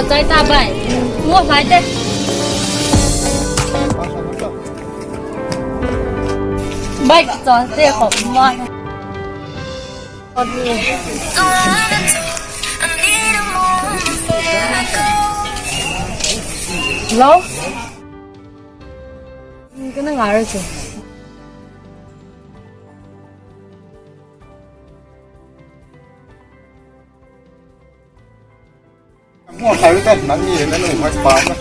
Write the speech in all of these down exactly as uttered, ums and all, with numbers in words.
Chai ta bai. Mo phai te. Bai, cho te ko mo. Hello? Ka na ngai chu. Mo sai ta nang ni na nung mai pa na.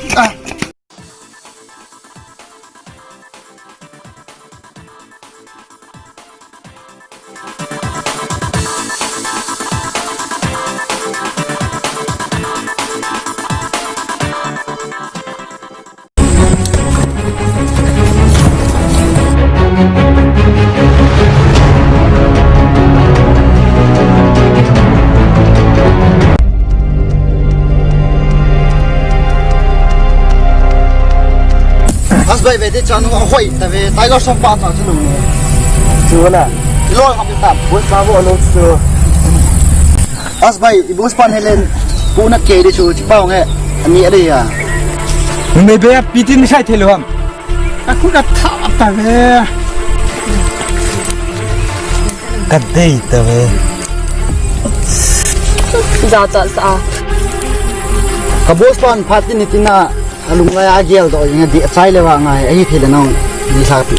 As bai ve te chan hoi ta ve, Tiger som pa ta chu lu. Chu na. Lo ha ta. Boss pa bo lo chu. As bai, i boss pan helen. Pu na ke de chu chi pa nge. Ani a de ya. Ni me be ya pitin sai thelo ham. Ka khut a tha ta ve. Ka dei ta ve. Jacha sa. Ka boss pan phat ni tina alung lai a gel do ina di chai le wa ngai ahi thei le nau di sa pi.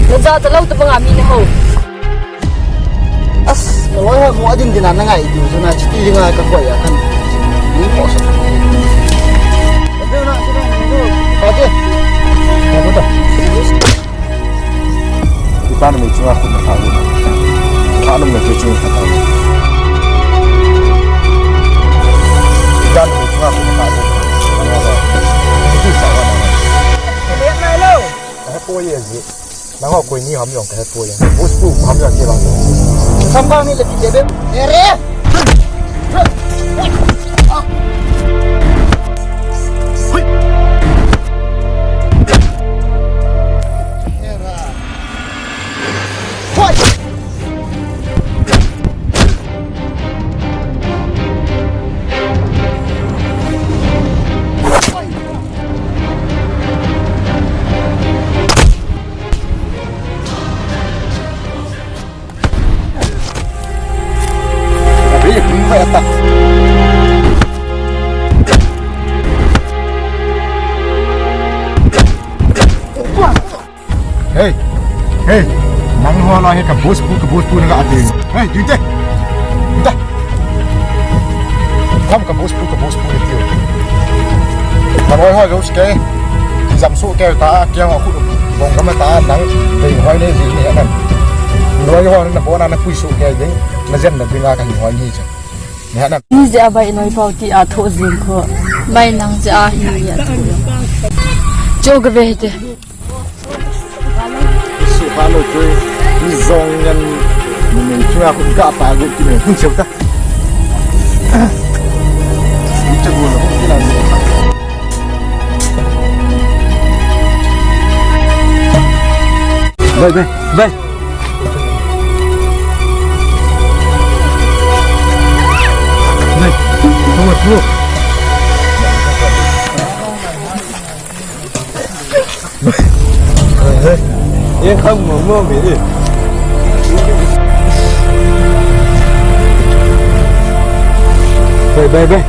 Na jacha lo ta banga mi ne ho. As, na loi ho mo adin din a na ngai diu chu na chiti dinga ka koi a kan. Ni mo sa. Ka je. Ka bo ta. Itan me chunga khun ka ta. Ka no me chunga ka ta. Itan me chunga khun ka ta. Ka he poi e ji. Nang ho koi ni ham jong ka he poi e. Bus tu ham jong ke bang. Sam bang ni le pi ke be. Ere. Hey, hey, nang ho la he ka boss pu, ka boss pu na ka ati. Hey, dite. Dite. Kom ka boss pu, ka boss pu ati. Nang ho ho jo ske. Jam su ke ta, ke ho khu. Bong ka ma ta nang. Dei hoi ne ji ni na. Loi ho na bo na na pui su ke ding. Na jen na ding a ka ni hoi ni cha. Ni je a bai noi pau ti a tho jing kho. Bai nang je a hi ya. Cho ka ve te. Su pa lo tu. Ni jong yan. Ni ni chu a ku ka pa gu ti ni. Hun cheu ta. Ni chu gu lo. Bai, bai, bai. Bai, bai, bai.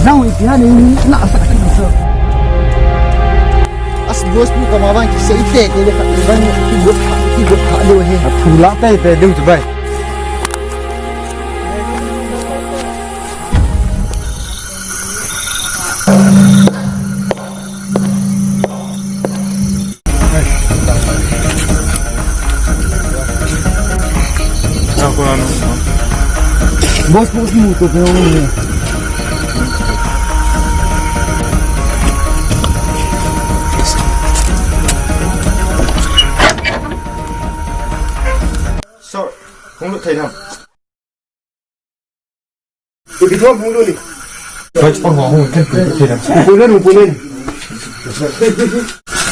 Zau i tia ni na sa ka sa. As boss pu ka ma bang ki sei te ke le ka bang ki got ki got ka lo he. A phula te te deu tu bai. Boss, boss, mu to pe ni. Sir, hung lut thei nam. Ipi thom hung lut ni. Bai, chapang ho hung lut thei nam. Hung lut, hung lut.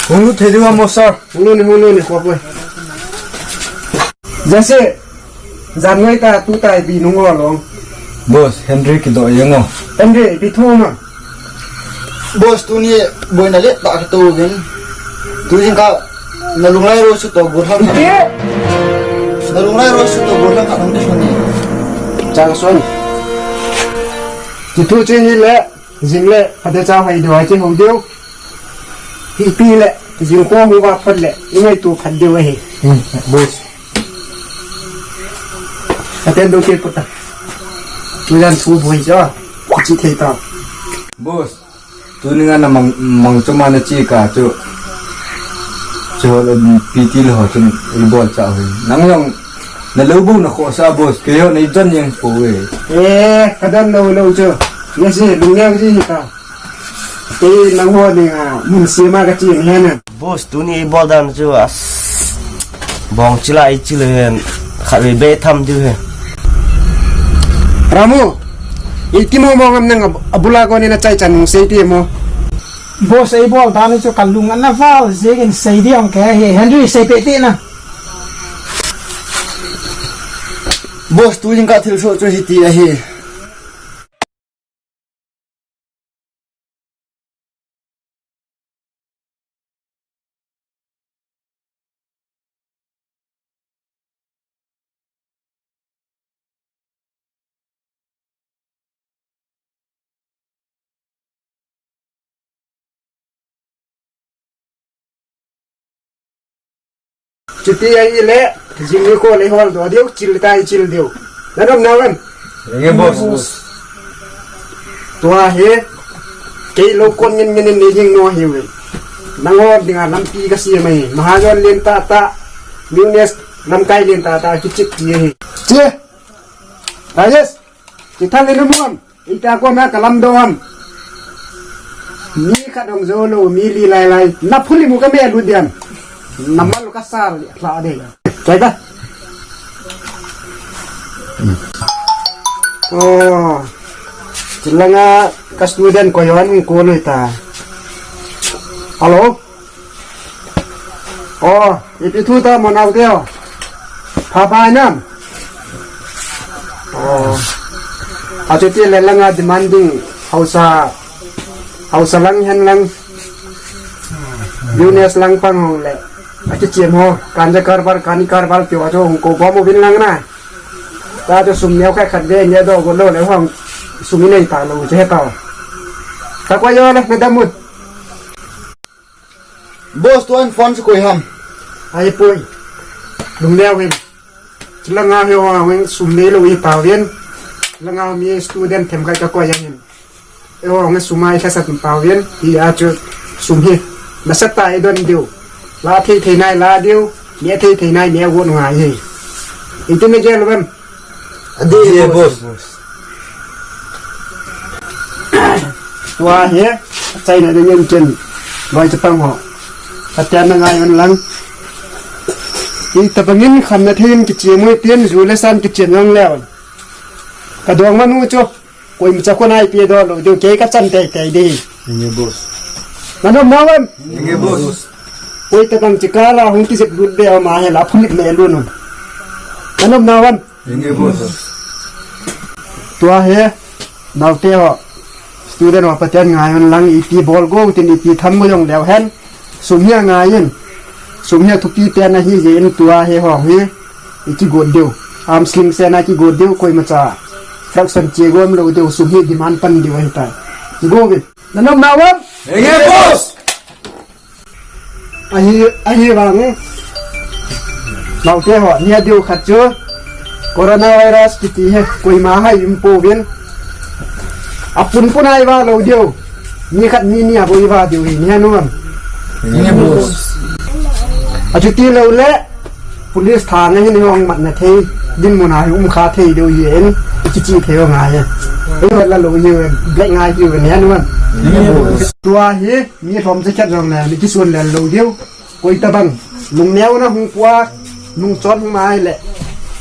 Hung lut thei diu mo sir. Hung lut ni, hung lut ni, ko poi. Jase, jan ngai ta tu tai bi nung ho long. Boss, Henry kidoh jeng o. Henry, ipi thu ma? Boss, tuni boina le tah ka tou vin. Tuni ka na lunglai ro su to gur ham. Ipi? Na lunglai ro su to gur ham ka nang te ni. Chang son. Ti thu che hi le, jing le, pha te cha hai do ai che ho deu. Hi pi le, jing ko hu va phat le, i ngai tu phat deu ahi. Hmm, boss. Aten do ke puta. Tu jan thu boi jo. Chi thei ta. Boss, tuni nga na mang, mang chu ma na chi ka chu. Chu le P T le ho chun i bol cha hui. Nang jong na lo bu na khosa boss, ke ho na i jan jeng po ve. Eh, ka dan lo lo chu. Ye si, lung neo ji ta. Te nang ho ni nga, mun si ma ka chi ni na. Boss, tuni i bol dan chu a, bong chila i chil hen, khat ve be tham diu he. Ramu, i ti mo mo ngam nang ab-, abula ko ni na chai chan sei ti mo. Boss, i bol dan chu ka lung ana val jing in sei di ong ke he, Henry sei pe ti na. Boss, tu jing ka thil so chu hi ti ahi. Chuti ahile, jing ni ko le hol do diu, chil tai chil diu. Na nom na wan. Nge boss. Tua hi, kei lo kon ngin ngin ni jing no hi we. Nang ho dinga lampi ka si mai. Mahajon len ta ta, Nunes lamkai len ta ta, kichit ki hi. Che. Rajesh, kithal le na muam. Ita ko na kalam do ham. Mi khat hong jo lo, mi li lai lai. Na phuli mu ka me lu diam. Na mal ka sar la de. Chai ta. Oh. Chilanga ka student ko yon ko lo ta. Hello. Oh, ipi thu ta mo nau teo. Pha pha nam. Oh. Achuti le langa demanding hausa, hausa lang hen lang. Business lang pang hong le. Achi chiem ho, kanja karbar, kani karbar pio acho hong ko bom uvin lang na. Ta cho sum neo khat khat de neo do go lo le hong sum nei ta lo che ta. Ta ko yo le, na damut. Boss, tuan phone chu koi ham? Ai poi. Lung leo hin. Chilanga he wa weng sum nei lo i pau vin. Chilanga mi student them kai ka koi hin. E wa weng sum ai thasat pau vin. Hi a chu sum hi. Nasat ta i don diu. La thei thei nai la diu. Ne thei thei nai ne won ngai hi. Iti ne gel wen. Adi, adi, boss. Boss. Tua hi, China ding in chen. Loi chapang ho. Pathian na ngai un lang. Itobang in khamna thei in kichiem u tin, ju le san kichiem jong leu. Ka dong manu chu. Koima cha khonai pe do lo, diu kei ka chan tei tei di. Nge boss. Na nom na wan. Nge boss. Koi tabang chi kara hung kijep lut le ma he la phulip me lu nu. Na nom na wan. Nge boss. Tua he, naute ho, student ho Pathian ngai un lang ipi bol go tin ipi tham go jong leu hen. Sum hi angai in. Sum hi thupi pen ahi jeh in tua he ho hi. Ikigot diu. Arm sling sen a kigot diu koima cha. Fraction che gom lo diu sum hi demand pan diu ahi tai. Kigo vin. Na nom na wan. Nge boss. Ahi, ahi vang. Naute ho, nia diu khat chu. Coronavirus kiti hi, koima hai um pouvin. Apun pun ai va lo diu. Ni khat ni ni a boi va diu hi, ni hanu am. Ni boss. Achuti lo le, police thana hin hong mat na thei, dinmun a hi um kha thei diu hi en, kichi thei ho ngai. Ei ho la lo hi, black ngai hi, ni hanu am. Ni boss. Tua hi, Mi lhom cha khat jong le, mi kisun le lo diu. Koi tabang. Nung neo na hung pua, nung chon hung mai le.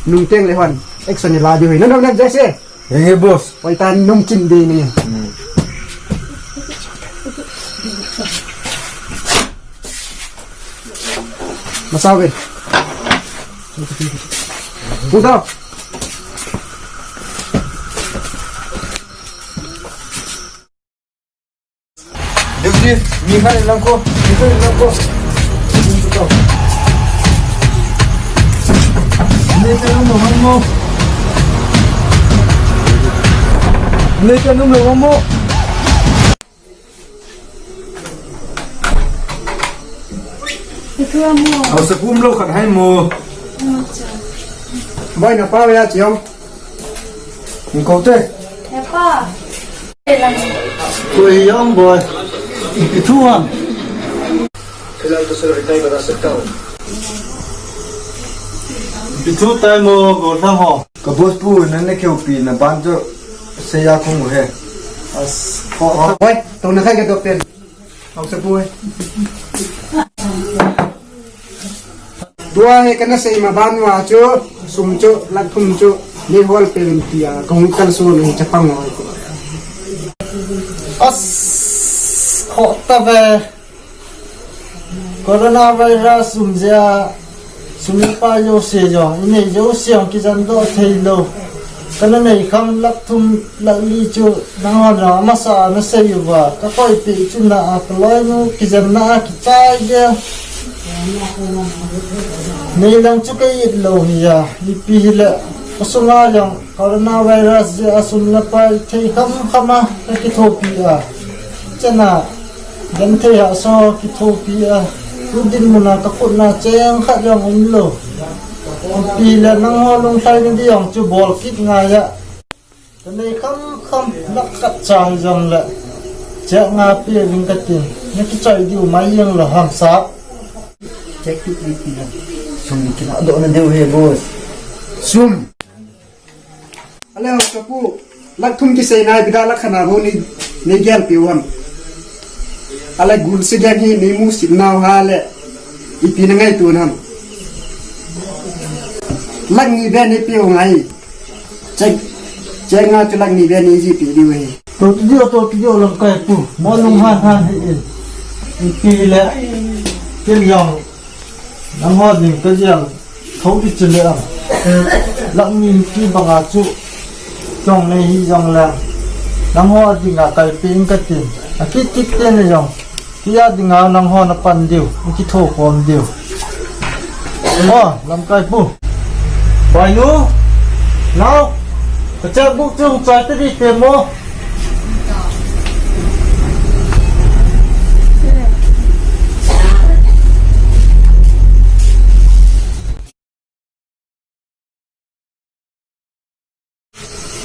Nung teng le hon. Action ni la diu. No, no, no, Jesse. Hey, hey, boss. Koi tan nung chin de ni. Hmm. Masawin. Puta. Eugene, mi khat in lang ko, mi khat in lang ko. Nei ta nung mo, mo. Nei ta nung mo, mo. Ito mo. Hausa pum lo khat hai mo. Boy, na pa ya chiong. Ni ko te. Ya pa. Ko hi jong boy. Ipi thu ham. फिलहाल तो sir retire बता सकता हूँ। Ipi thu tai mo, Gollhang ho. Ka boss pu, nang na keu pi na ban chu seiya kong u he. As, ho, ho. Boy, to na khai ka to pen. Hausa pu he. Tua hi kana sei ma ban uva chu, sum chu, lakh thum chu, nei hol peh in tia, kong kal su nei chapang uva chu. As, khoh ta ve. Coronavirus um jeh a, sum le pai jouse jong, i nei jouse jong kijen doh thei lou. Kana nei kham lakh thum lakh li chu nangho jong amasa a na sei uva, ka koi peh chu na a ka loinu kijenna a kichai gel. Nei lang chu ka it lou hi a, ipi hile, ka sunga jong coronavirus jeh a sum le pai thei kham kham a ka kithopi a. Chena Genthei hahsa kithopi a, tu dinmun a ka khut na cheng khat jong um lou. Ipi le nangho lunglhaina ding jong chu bol kit ngai a. Ka nei kham kham lakh khat cha hi jong le. Cheque nga pe ving ka tin. Na kichoi diu mai jeng lou ham sap. Cheque tu ipi le. Sum kila doh na diu he boss. Sum. Ale hausa pu, lakh thum kisei nai, ipi dia lakh khat na bou nei, nei gel peh u ham. Ale Gulse gang hi nei musit nau hile, ipi na ngaito u ham. Lakh ni beh nei peh u ngai. Cheque, cheque nga chu lakh ni beh nei jih peh diu ahi. To ti diu, to ti diu lamkai pu, mo lunghan han hi in. Ipi le, ken jong. Nangho ding ka jeng tho di chu le ang. Lakh ni ti banga chu chong nei hi jong le. Nangho dinga kai peh ing ka tin. A kit kit te nei jong. Tia dinga nangho na pan diu. Ki tho khom diu. O, lamkai pu. Bai nu. Nau. Ka cheque book chu choi te di te mo.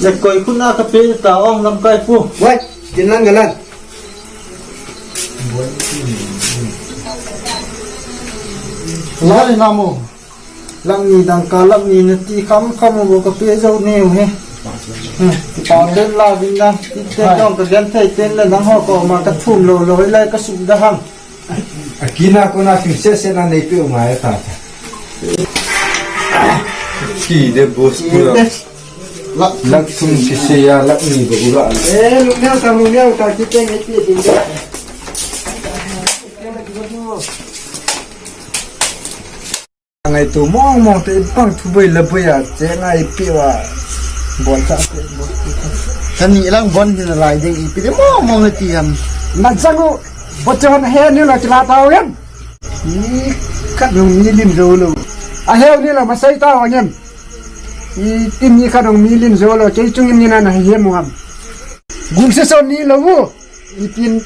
Le koi khun a ka pe ta ong lamkai pu. Wai, kin lang galan. Lai na mo. Lakh ni dangka, lakh ni na ti kham kham u ka pe jou neu he. Hmm, ti pa den la vin na, ti te jong ka genthei ten le nangho koma ka thum lou lou, lai ka sum da ham. A kina kona thim sese na nei pe u ngai ta ta. Ki de boss pura. Lakh thum kisei a, lakh ni bou la. Eh, lungneo ta, lungneo ta, ki te nei pe ding da. Ngaito mong mong te, pang thu boi la boi a, cheque nga i pe uva. Bol cha pe, bol. Kani lang bon hin lai ding ipi de mong mong ti ham. Na jang u, bo chon he ni la kila ta u em. Ni khat nung ni lim jou lou. A heu ni la ma sei ta u em. I tin ni khat nung ni lim jou lou, kei chung in ni na na he mu ham. Gulse son ni lou u. Ipin,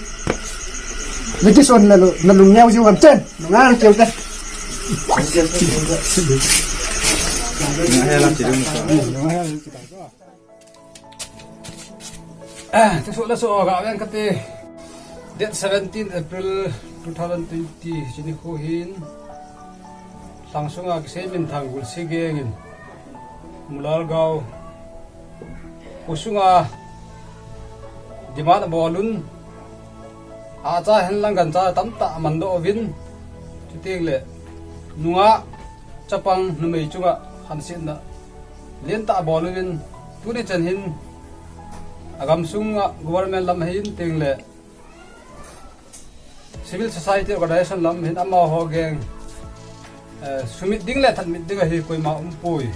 na kison na lu, na lungneo jiu ham chen, nunga na keu te. Ah, tu so la so ga ven kate. Date seventeen April two thousand twenty, chini khu hin. Lhangsunga kisei minthang Gulse gang in Mulalgao kho sunga demand abolun, acha hin lang gancha tamtah amandoh uvin, chuteng le nungah chapang numei chunga khansetna lentah aboluvin, tuni chan hin agamsunga government lam hin teng le civil society organization lam hin amaho gang, eh, sumit ding le thatmit ding ahi koima umpoi.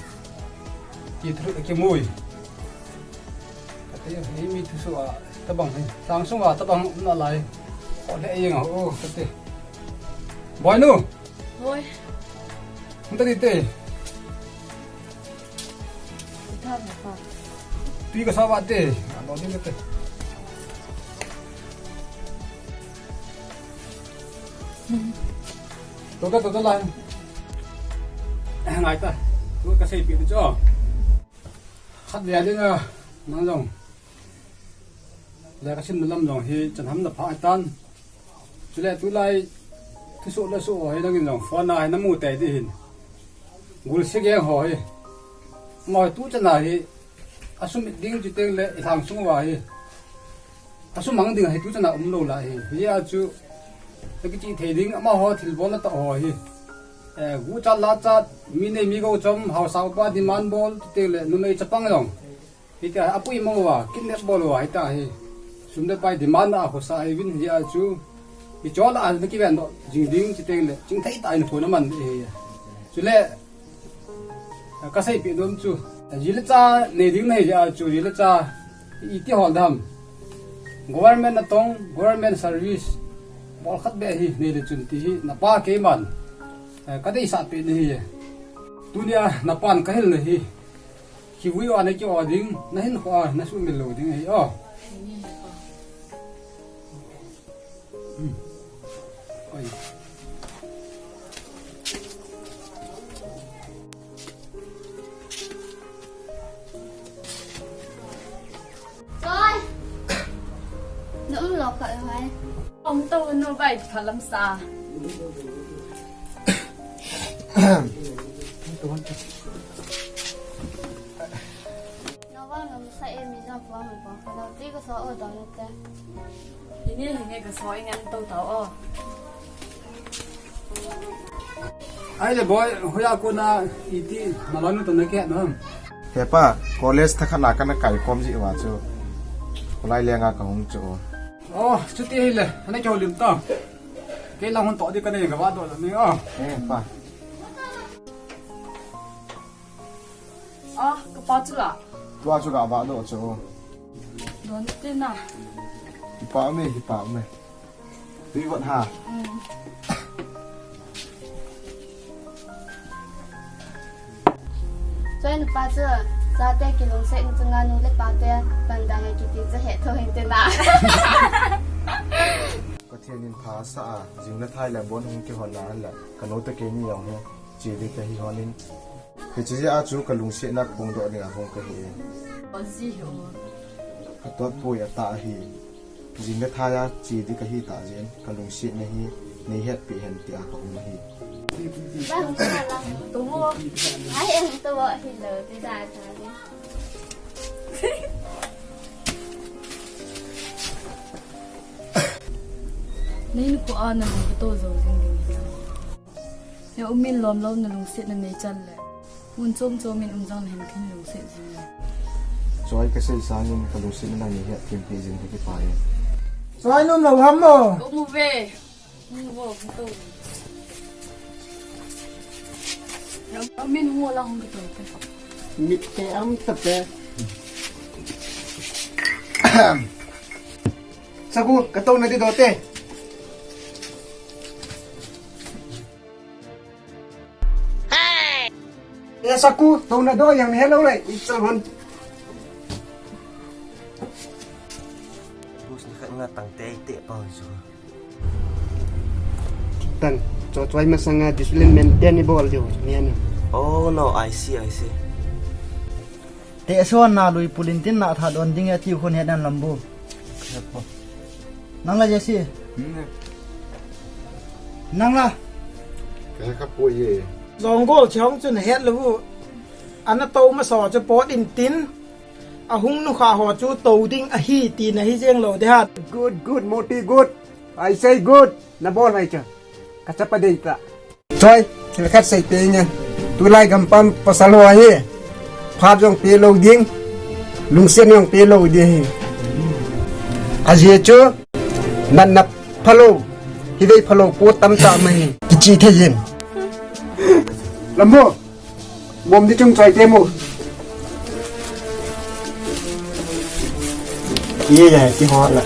Ki thu, ki mui. Kati, hi mi thusoh a, tabang hi. Lhangsunga tabang umna lai. Ole, eng a, o, kati. Boinu. Hoi. Hung ta di te. Ita mo pa. Tui ka sa ba te. Ano din te. Toka, toka lang. Ngai ta. Tu ka sei pi chu. Khat le ding a, nang jong. Le ka sim na lam jong hi chan ham na pha tan. Chule tulai thusoh le soh ho hi nangin jong phone a hi na mu tei di hin. Gul se geng ho hi. Mo tu chan a hi. A sum it ding chu teng le i thang sung uva hi. A sum mang ding hi tu chan a um lo la hi. Hi a chu. Ka kichi thei ding amaho thil bol na ta ho hi. Eh, gu chat la chat, mi nei mi go chom, hausa upa demand bol, teng le numei chapang jong. Hiti a, apui mo uva, kidnap bol uva, hita hi. Sum le pai demand a khosa hi vin hi a chu. Hi chol a na kiven doh, jing ding chi teng le, ching thei ta in khona man hi. Chule, ka sei pi nom chu. Ji le cha nei ding nei hi a chu, ji le cha, iti hol dam. Government na tong, government service, bol khat be hi, nei le chun ti hi, na pa keiman. Eh, ka deisah pi ni hi. Tunia, na pan ka hil na hi. Kivui a na ki o ding, na hin kho a, na sumil lo ding ahi, o. Hmm. Oi. Choi! Na um lo kha hai. Om to no bai phalam sa. Nova ngam sa e mi jam pa mi pa. Ka ti ka so o da te. Hini hini ka so ingen to tao o. Ai le boy, hoya ko na iti na lanu to na ke na. He pa, college thakhat la kana kai kom ji wa chu. Kulai lenga ka hung chu. Oh, chuti hi le, ana kyo lim ta. Kei lang hun to di ka nei ka va do la ni o. He pa. Ah, ka pa chu la. Tua chu ka ba do chu. Don te na. Hi pa me, hi pa me. Tui vot ha. Mm. Choi nu pa chu, chate kilungset na chunga nu le pa te, panda he kiti chu he tho hin te na. Pathen in pha sa a, jing le thai le bon hung kihon na le, ka nu te keini jong he, che di ka hi hon in. Hiche jeh a chu ka lungsetna phongdoh ding a hung ka hi e. Ka tot poi a ta ahi. Jing le thai a che di ka hi ta jeh in, ka lungsetna hi, nei hetpi hen ti a ka um ahi. Ba hung sa la, tu mo. Ai, em tu mo, hi lo, ti da ta ni. Nei nu ko a na hung ka to jo jing ding hi. He umin lom lom na lungsetna nei chan le. Mun chom chom in um jong le hin khin lungset jing le. Choi ka sei sangin ka lungsetna nang ni he kim pi jing ki pa e. Choi num lo ham mo. Ko mu ve. Mu vo ko to. He umin hu la hung ko to te. Mit te am ta te. Saku, ka to na di do te. Ya saku, tau na do yang hello le, i chang hon. Bus ni khat nga tang te te pa ju. Tang, cho choi masanga discipline maintain ni bol diu, ni ana. Oh no, I see, I see. Te so na lui pulin tin na tha don ding ya tiu khon he dan lambu. Nang la Jesse. Hmm. Nang la. Ka ka po ye. Zong gol chong chun het lo. Ana to ma so chu pot in tin. A hung nu kha ho chu to ding ahi ti na hi jeng lo de hat. Good, good, Moti, good. I say good. Na bol hai cha. Ka chapa dei ta. Choi, thil khat sei te nge. Tulai gampam pasal ho hi. Phat jong pe lo ding. Lungsen jong pe lo ding hi. Ajeh chu. Nan na phalo. Hi vei phalo po tam ta mai. Kichi thei yin. Lambo. Bom di chung choi te mu. Ye ya, ti ho la.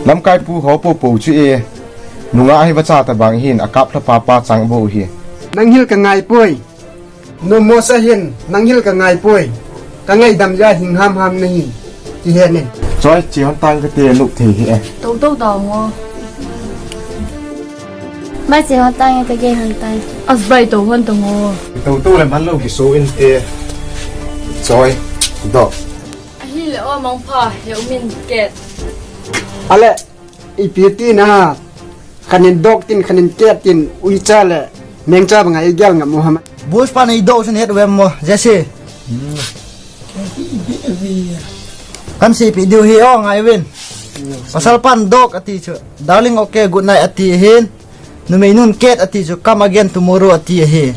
Lamkai pu ho popo chu e, nungah hi vacha tabang hin akap lha papa chang bou hi. Nang hil ka ngai poi. Nom mosa hin, nang hil ka ngai poi. Ka ngaidam jeh a hing hamham nahi. Ti hen e. Choi, che hon tang kate, nop thei hih e. Toto tao ngo. Bai, che hon tang e, ka gei hon tang. As bai, to hon tang ngo. Toto le man lou kiso inte. Choi, do. Ahile o mangpha, Heumin ket. Ale, ipi ti na. Khanin dok tin, khanin ket tin, uicha le mengcha banga igel ngam u ham. Boss pan idou chun het vem mo, Jesse. Kan seipeh diu hi o, ngai uvin. Pasal pan dok ati chu. Darling, okay, good night ati hin. Numei nun ket ati chu, come again tomorrow ati ahi.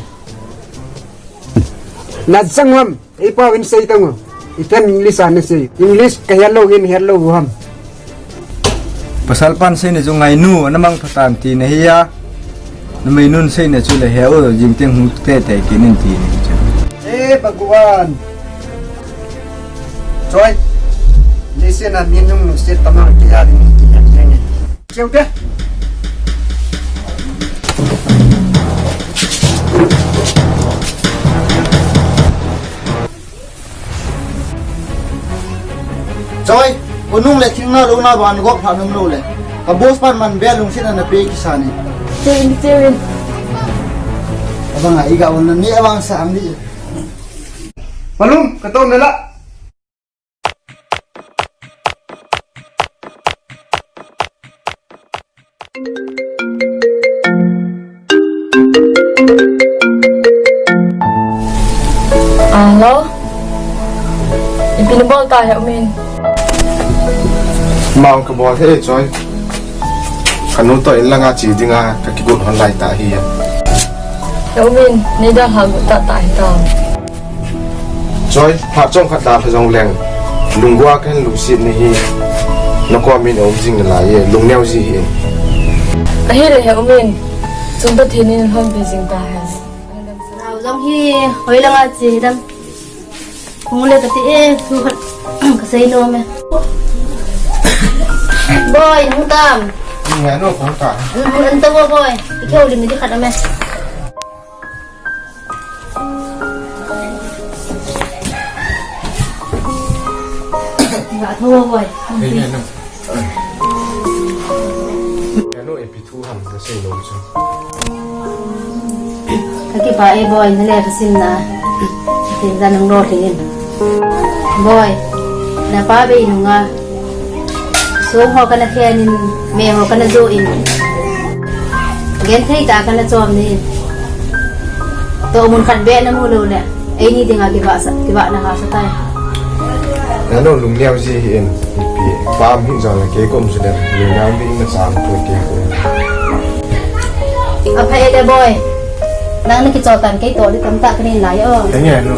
Na chang ham. Ei pau in sei tang o. Ithem English a nasei. English ka het lou hin het lou u ham. Pasal pan seina chu ngainu, na mangpha tan tina hi a. Numei nun seina chu le he u, jing teng hung tete kinin tina hi chu. He Bhagwan. Choi. Listen a, mi nung nung set tamang ki a ding ki a ding. Cheu te. Choi, u nung le thing na lo na ban gop pha nung lo le. Ka boss pan man be lungset na pe kisa ni. Cheu in, cheu in. Abang a iga un ni abang sa am ni. Palum, ka to mela. Hello? Ipi nabol ta Heumin? Mang kabol he Choi. Kanu to in langa che dinga kakigot hon lai ta hi. Heumin, nei dalha got ta ta hi ta. Choi, phat chomkhat dalha jongleng, lunggel a kahin lungset nahi, nakom in aum jing nalai e, lungneo ji hih in. Ahile Heumin, chun Pathen in lhompi jing ta hen. Nao jong hi, hoilanga che dam. Hung le kati e, thu khat kasei nom e. Boi, hung tam. Ni nga no, hung tam. An ta bo boi. Ikeu lim ni khat ame. Nga tho boi. Hey, hey, no. Hello, A P two ham, nasei nom chu. Kakipah e boi, nale kasimna. Tin da nang lo thei in. Boi, napa bei nunga. Song ho kana khen in, me ho kana jo in. Genthei tah kana chom in. Tohmun khat beh namu lou le. Eini dinga kivah sa, kivah na hahsa tai. Nanu lungneo ji hih in, ipi, pam hih jongle kei kom ji le, lungneo ding na chang poi kei kom. Apha e le boi. Nang na kichol tan kei toh ding tamtah kahin lai o. Enge nu.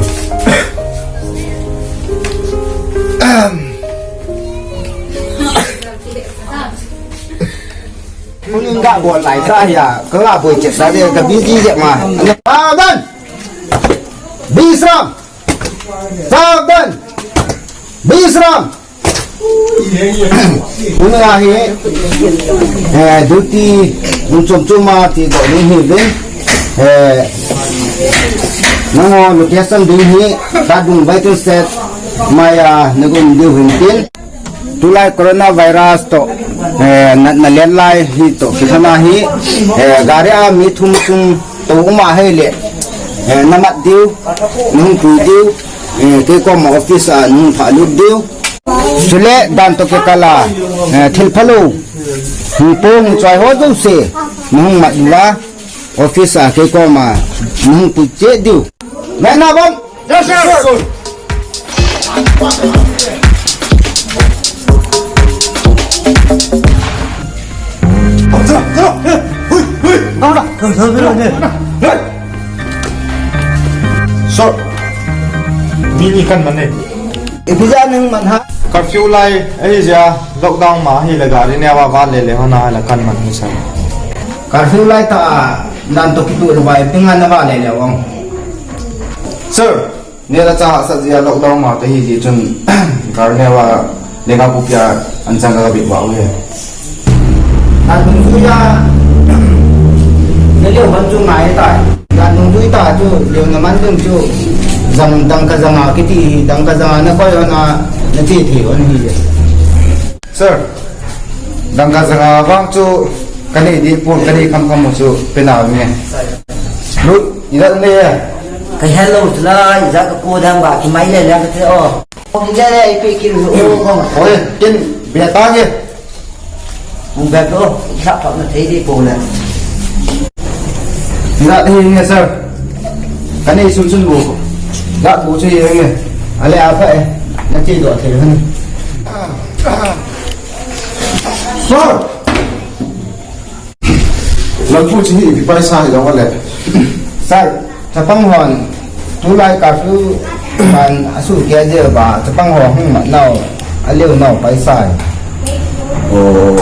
Hung in ga bol lai ta hia, ka ga boi chet ta de, ka busy jep ma. Saodan! Bisram! Saodan! Bisram! Hung in ga hi, eh, duty, hung chom chom ma ti do ni hi ve. Eh, nangho location ding hi, Tadung Waiting Shed, maya, na gun diu hin tin. Tulai coronavirus toh, eh, na, na len lai hi toh, kithana hi, eh, gari a mi thum chung toh um ahile, eh, na mat diu, nahung pui diu, eh, kei koma office a nahung pha lut diu. Chule dan toh kikal a, eh, thil phalou, hung pung choi ho jouse, nahung mat diu a, office a kei koma, nahung pui cheh diu. Nai na bom. Yes, sir. Sir, mi ni kan man e. Ipi jeh a nang man ham? Curfew lai, ahi jeh a lockdown ma ahile gari neo a va le le hon a la kan man hi sir. Curfew lai tah a, dan toh kitoh lou vai, ipi dinga na va le le ong. Sir, Nela cha sa jia lockdown ma te hi ji chun kar ne wa lenga pu pia an chang ka bit wa u he. Ka tung ju ya na leo ban chu ngai ta. Ka tung ju ta chu leo na man tung chu jang dang ka jang a kiti dang ka jang a na koi on a na ti thi on hi. Sir, dang ka jang a bang chu ka nei di pu ka nei kham kham chu pe na nge. Lu, ina ne. Ka hello chu la, ija ka ko dang ba ki mai le le ka te o. Ong ja le ipi ki lu o kong. Oi, kin be ta nge. Ong be to, sa pa na thei di ko le. Ina thei nge sir. Ka nei sun sun bu. La bu chu ye nge. Ale a pha e. Na ti do thei han. Sir. Lampu chi hi ipi paisa hi jong le. Sir, chapang hon, tulai curfew ban asu kia je ba, chapang ho hung mat nau, aliu nau paisa. Oh.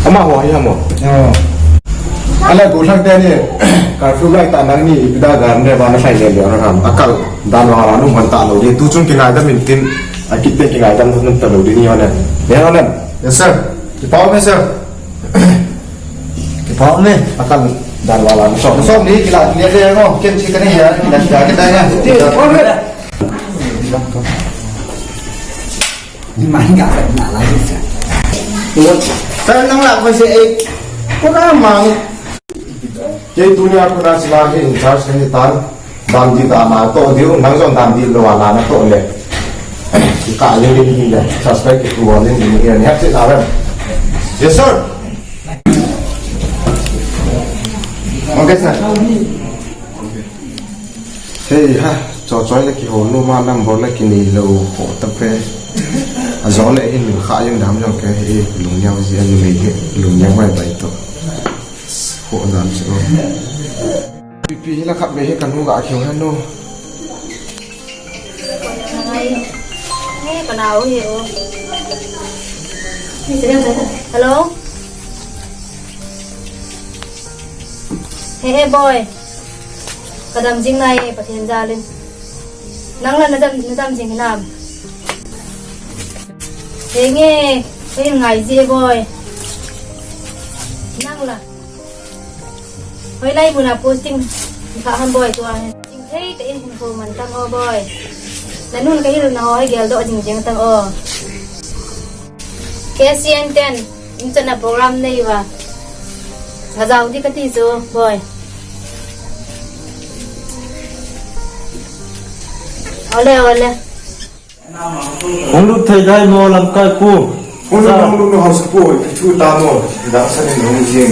Ama ho hi hamo. Oh. Ala go thak te ni, curfew lai ta nang ni, ipi da gan ne ba na sai le le na ham. Akal, dan wa la nu man ta lo de, tu chung ki ngai da min tin, a kit te ki ngai da nun ta lo de ni ho ne. Ne ho ne. Yes, sir. Ki pau me, sir. Ki pau me. Akan dan wala na som. Na som ni kila kila de ngo. Ken si kani ya, kila kila kita ya. Ti, ore. Ni main ka na la ni sa. Sir, nang la ko si eh. Ko na mang. Kei tunia ko na sila hi in charge ni tan. Dan di ta ma to diu, nang jong dan di lo ala na to le. Ka le ni le. Subscribe ki ko le ni ni ni hap se na ram. Yes, sir. Okay, sir. Hey, ha, cho choi le ki ho no ma number le ki ni lo ho ta pe. A jo le hin min kha yung dam jong ke hi lung yang ji an mi hi lung yang bai bai to. Ho dan se o. Pi pi hi la khat ve hi kan hu ga khiu han no. Hey, kana o hi o. Hello? Hey, hey, boy. Kadam jing nai, Pathen jalin. Nang la nadam, nadam jing nam. Hey, nge, hey, ngai ji, boy. Nang la. Hoilai muna posting kha ham boy tua. Jing thei te in hin ko man tang o boy. Na nun ka hil na ho hai gel do jing jing tang o. K C N ten in chana program nei va. Nga jao di ka ti chu boy. Ole ole. Hung lut thei dai mo lamkai pu. Hung lut, hung lut, hung lut, hung lut, hung lut, hung lut, hung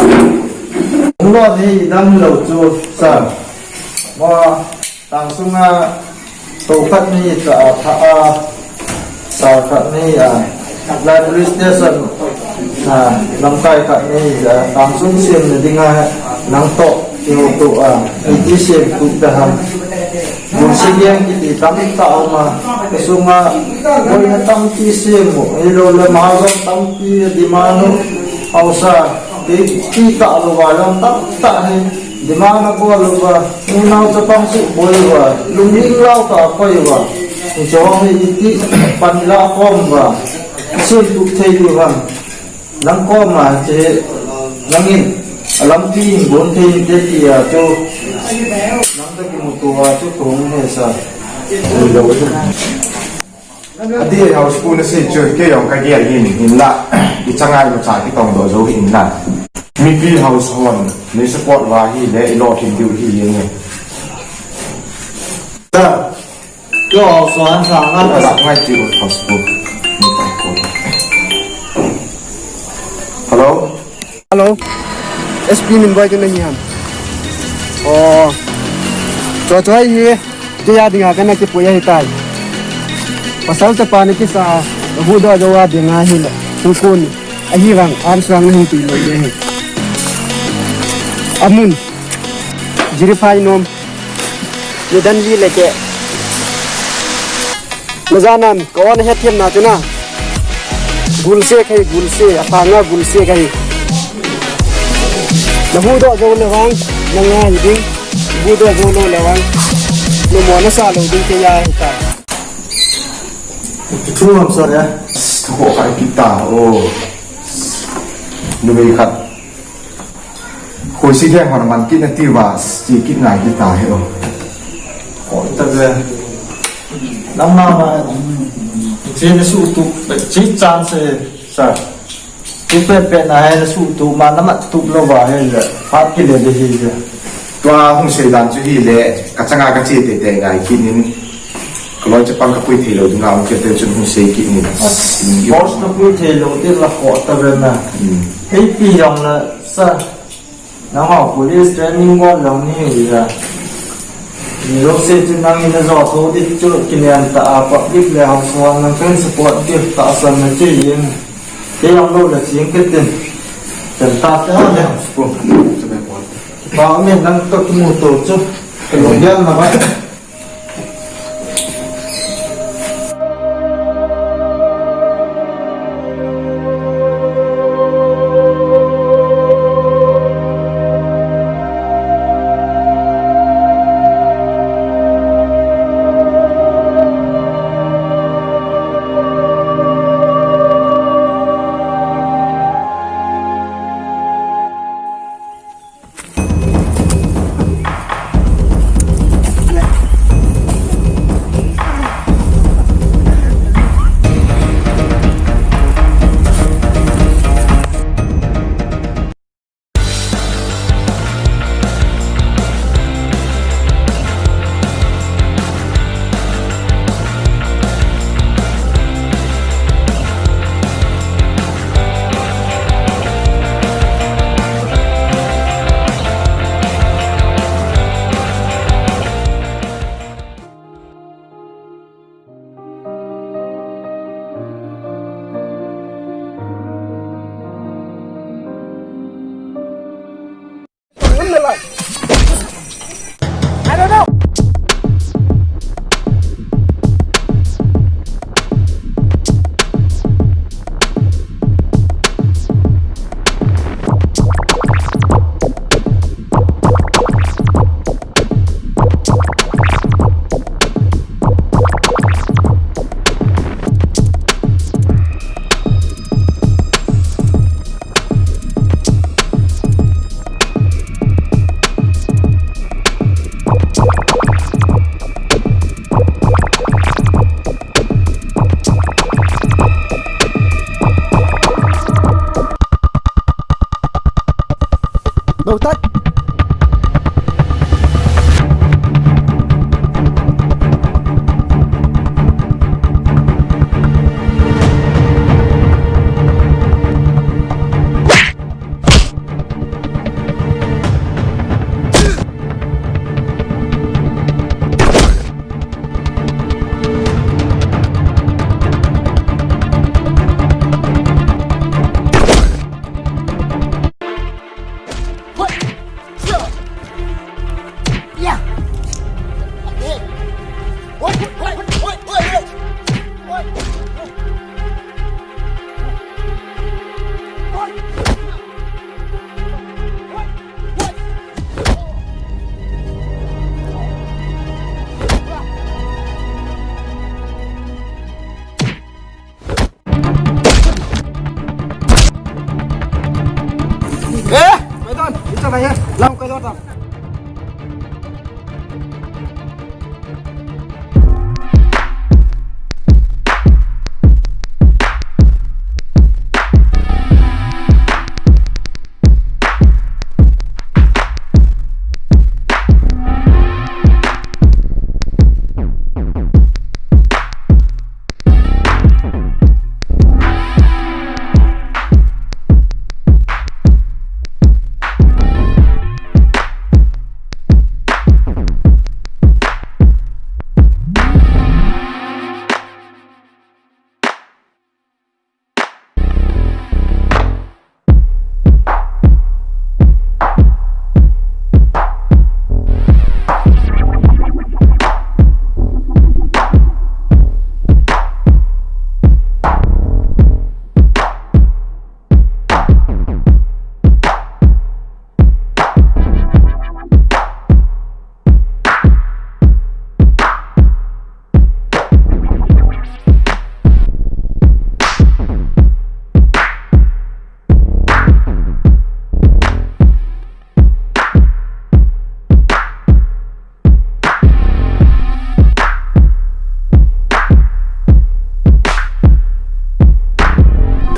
lut. Hung lut hi dam lo chu sa. Mo tang sunga to khat ni ta tha a. Sar khat nei a, library station a, lamkai khat nei a, tang sung sim na ding a, nang to, kiho to a, iti sim tu ta ham. Bun si liang kiti tam ta om a, ka sung a, boi na tam ti sim mo, ilo le ma zong tam ti di ma no, hausa, ti, ti ta lo ba zong tam ta he. Demand a bol uva, unau chapang su boi uva, lungling lau ta koi uva. Hiche hi iti pan la khom uva. Sin tu thei diu ham. Nang khom a che nangin alampi in bon thei te ti a chu. Nang ta kimuto a chu thong he sa. Adi house pu na sei chu kei jong ka gel in, in la, i changai ma cha kitong doh jou in la. Mipi house hon, nei support uva ahile, i lolhin diu ahi jenge. Ta, kei house hon sa nga ta. Sa ngai ti house pu. Hello? Hello. S P Minboi kei nahi ham. Oh. Cho cho hi. Kei a dinga kana kipui ahi tai. Pasal chapa na kisa, huhdoh jou a dinga hi le. Hung kun. Ahi vang, Armstrong na hung tui lou le hi. Amun. Jirify nom. Ni dan vi le ke. Majanan, ka on het hiam na chu na. Gulse kahi, gulse, athanga gulse kahi. Na huhdoh jou le vang, na ngai ding. Ni do zo lo le wan. Ni mo na sa lo ding te ya hi ta. Thu ham sa ya. Thu ko kai kita o. Numei khat. Khoi si ge hon man kit na ti va, si kit ngai kita he o. Ko ta ve. Nang ma ma. Chi na su tu, chi chan se sa. Tu pe pe na he na su tu ma na mat tu lo va he le. Phat kile de hi le. Tua hung sei dan chu hi le, ka changa ka che te te ngai kit nin. Ka loi chapang ka pui thei lo ding a, um, kete chun hung sei kit nin. Boss na pui thei lo ding la ko ta ve na. Hmm. Ei pi jong la sa. Nangho police training bol jong ni hi ja. Ni lo se chu nang in a jo tho di chu kinian ta a public le hausa nang kan support di ta san na che yin. Ke jong lo le ching ke tin. Chen ta ta le. Ba me nang to ki mu to chu. Ke lo yan na ba.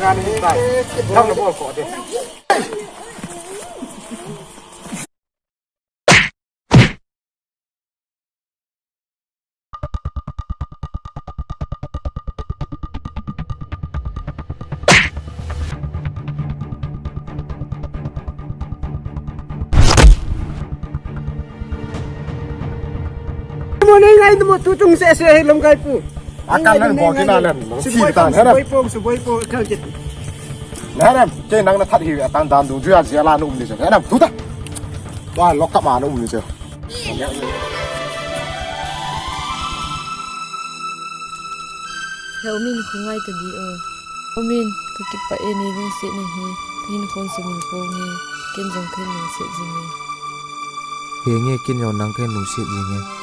Nang na bol ko de. Mo nei ngai mo tu tung se se he lam kai pu. Akan nan bo kina nan. Si boi pong, si boi pong, si boi pong, kal kit. Naram, ke nang na that hi atan dan du ju ya jia la nu um ni se. Naram, tu ta. Wa lok ka ma nu um ni se. He Omin, khongai ta di o. Omin, ka kipah e nei lungset na hi. Hin khon sa min ko nge. Ken jong kei lungset jing e. He nge ken jong nang kei lungset jing e.